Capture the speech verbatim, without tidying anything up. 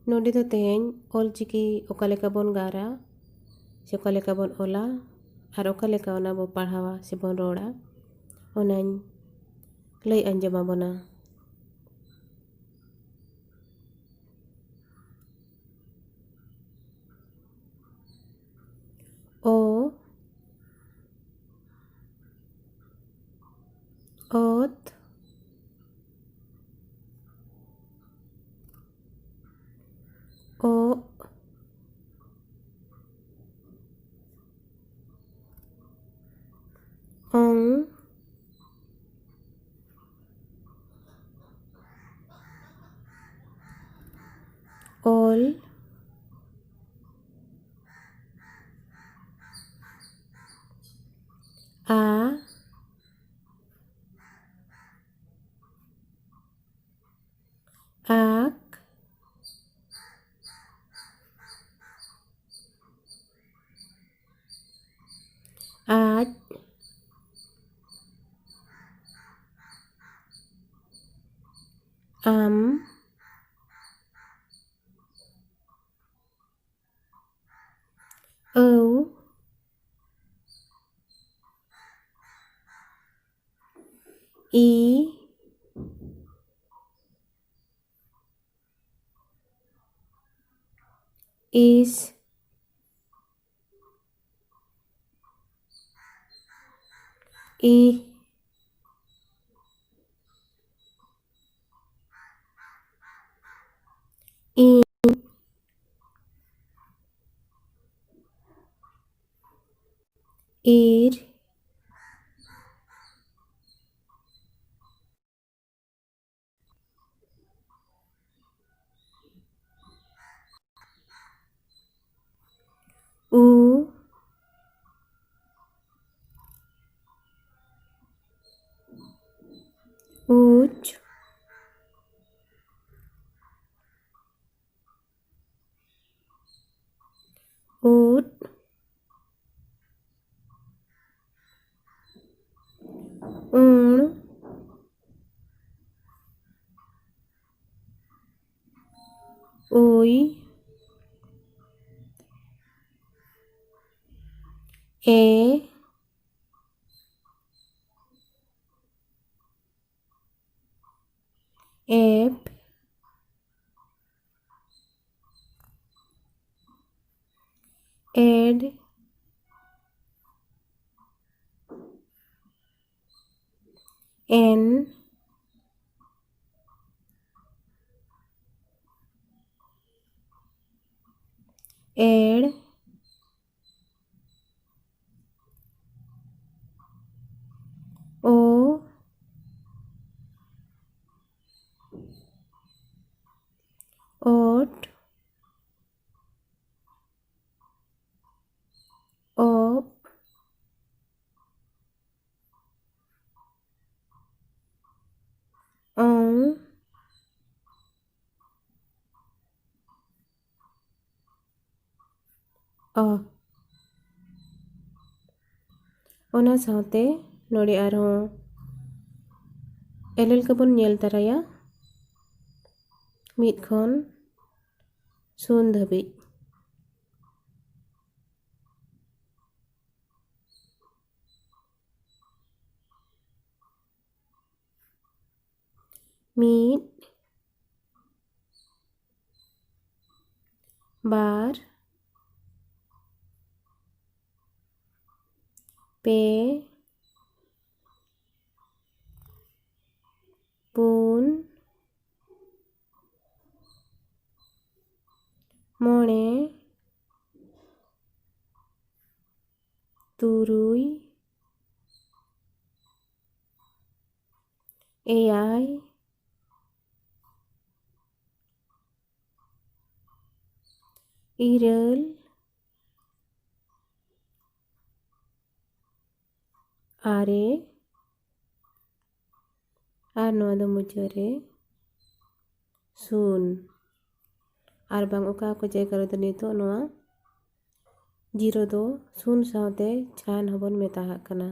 ᱱᱚᱰᱮ ᱫᱚ ᱛᱮᱦᱮᱧ ᱚᱞ ᱪᱤᱠᱤ ᱚᱠᱟ ᱞᱮᱠᱟ ᱵᱚᱱ ᱜᱟᱨᱟ, ᱥᱮ ᱚᱠᱟ ᱞᱮᱠᱟ ᱵᱚᱱ ᱚᱞᱟ, ᱟᱨ ᱚᱠᱟ ᱞᱮᱠᱟ ᱚᱱᱟ ᱵᱚ ᱯᱟᱲᱦᱟᱣᱟ ᱥᱮ ᱵᱚᱱ ᱨᱚᱲᱟ, ᱚᱱᱟᱧ ᱞᱟᱹᱭ ᱟᱸᱡᱚᱢ ᱟᱵᱚᱱᱟ᱾ ᱚ, ᱚᱛ, ᱚᱜ, ᱚᱝ, ᱚᱞ, ᱟ, ᱟᱠ, ᱟᱡ, ᱟᱢ, ᱟᱹᱣ, ᱤ, ᱤᱥ, ᱤ, ᱤᱧ, ᱤᱨ, ᱩ, ᱩᱪ, ᱩᱫ, ᱩᱬ, ᱩᱭ, ᱮ, ᱮᱯ, ᱮᱰ, ᱮᱱ, ᱮᱲ, ᱳ, ᱳᱴ, ᱳᱯ, ᱚᱝ, ᱚ᱾ ᱚᱱᱟ ᱥᱟᱶᱛᱮ ᱱᱚᱰᱮ ᱟᱨᱦᱚᱸ ᱮᱞᱮᱞ ᱠᱚᱵᱚᱱ ᱧᱮᱞ ᱛᱟᱨᱟᱭᱟ, ᱢᱤᱫ ᱠᱷᱚᱱ ᱥᱩᱱ ᱫᱷᱟᱹᱵᱤᱡ᱾ ᱢᱤᱫ, ᱵᱟᱨ, ᱯᱮ, ᱯᱩᱱ, ᱢᱚᱬᱮ, ᱛᱩᱨᱩᱭ, ᱮᱭᱟᱭ, ᱤᱨᱟᱹᱞ, ᱟᱨᱮ, ᱟᱨ ᱱᱚᱣᱟ ᱫᱚ ᱢᱩᱪᱟᱹᱫ ᱨᱮ ᱥᱩᱱ᱾ ᱟᱨ ᱵᱟᱝ ᱚᱠᱟ ᱚᱠᱟ ᱡᱟᱭᱜᱟ ᱨᱮᱫᱚ ᱱᱤᱛᱚᱜ ᱱᱚᱣᱟ ᱡᱤᱨᱳ ᱫᱚ ᱥᱩᱱ ᱥᱟᱶᱛᱮ ᱪᱷᱟᱱ ᱦᱚᱸᱵᱚᱱ ᱢᱮᱛᱟᱣᱟᱜ ᱠᱟᱱᱟ᱾